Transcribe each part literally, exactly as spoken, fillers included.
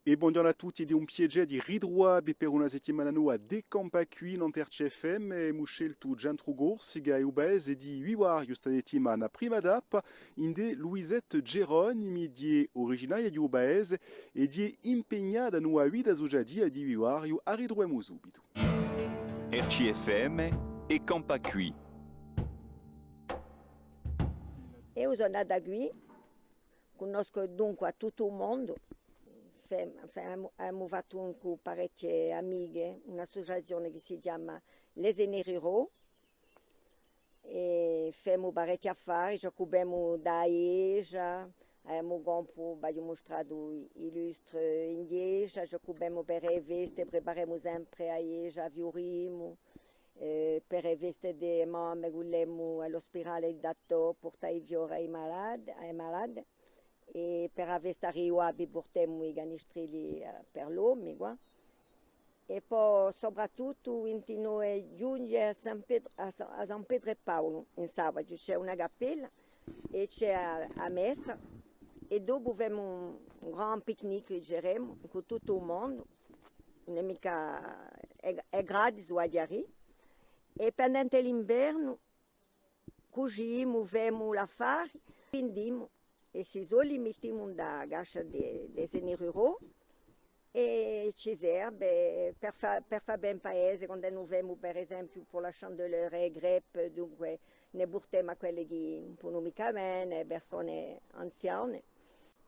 È bonghjornu à tutti, hè un piacè di ritruvà vi per una settimana nova di Campà quì in R C F M. Emu sceltu u centru Corsica è u paese di Vivariu sta settimana. Prima tappa, ind'è Louisette Geronimi, hè originaria di u paese è hè impegnata in a vita associativa di Vivariu. A ritruvemu subitu. R C F M è Campà quì. Eiu sò nata quì, cunnoscu dunque à tuttu u mondu. Fem-, fem-, emu, emu fattu cù parechje amiche un'associazione chì si chjama Les Aînés Ruraux, è femu parechji affari, ci occupemu di a ghjesgia, avemu compru, v'aghju mustratu i, i lustri in ghjesgia, ci occupemu per e feste, preparemu sempre a ghjesgia, a fiurimu, eh, per e feste di e mamme cullemu à l'ospidale di Tattò, purtà i fiori à i malati, à e malate, è per a festa di i babbi purtemu i canistrilli, eh, per l'omi, quà. È po soprattuttu u vintinove ghjugnu à San Petru, à Sa-, à San Petru è Paulu, in Sapaghju, ci hè una cappella è ci hè a, a messa, è dopu femu un, un grand picnic, diceremu, cù tuttu u mondu, ùn hè micca, hè, hè gratis, vogliu dì, è pendente l'invernu cucimu, femu l'affari, vindimu, è sti soldi i mittimu in a cascia di, di Les Aînés Ruraux, è ci serve per fà, per fà bè in paese, quand'è no femu, per esempiu, per la chandeleur è e crêpe, dunque ne purtemu à quelli chì ùn ponu micca vene, persone anziane.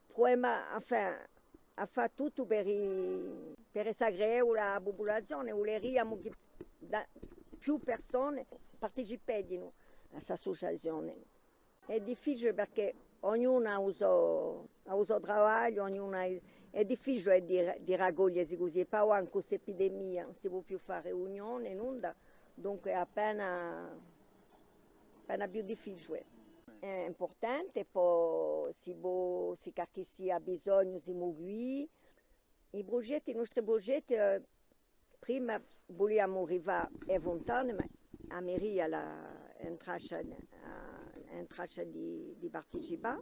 Pruvemu, enfin, à fà tuttu per i, per essa creula à a pupulazione, vuleriamu chì da, più persone participeghjinu à st'associazione. Hè difficiule perchè ognunu hà u so, hà u so travagliu, ognunu hà, hè difficiule di, di racogliesi cusì, è po ancu st'epidemia, ùn si pò più fà riunione, nunda, dunque hè appena, appena più difficiule. Hè impurtante, po si pò, si qualchissia hà bisognu, simu quì. I prugetti, i nostri prugetti, eh, prima vuliamu rifà e funtane, ma a meria l'hà, hè in traccia, eh, hè in traccia di, di participà.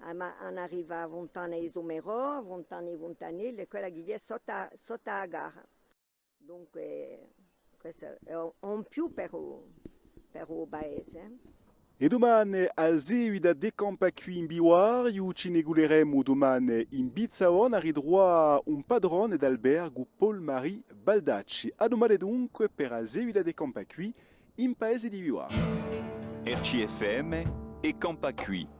Ah, ma anu da rifà a funtana di Sumerò, a funtana di Funtanellu, è quella chì hè sottu à, sottu à a gara. Dunque, questu hè un, un più per u, per u paese. È dumane a seguita di Campà quì in Vivariu, ci ne culeremu dumane in Vizzavona à ritruvà un patrone d'albergu, Paul-Marie Baldacci. À dumane dunque per a seguita di Campà quì in paese di Vivariu. R C F M è Campà quì.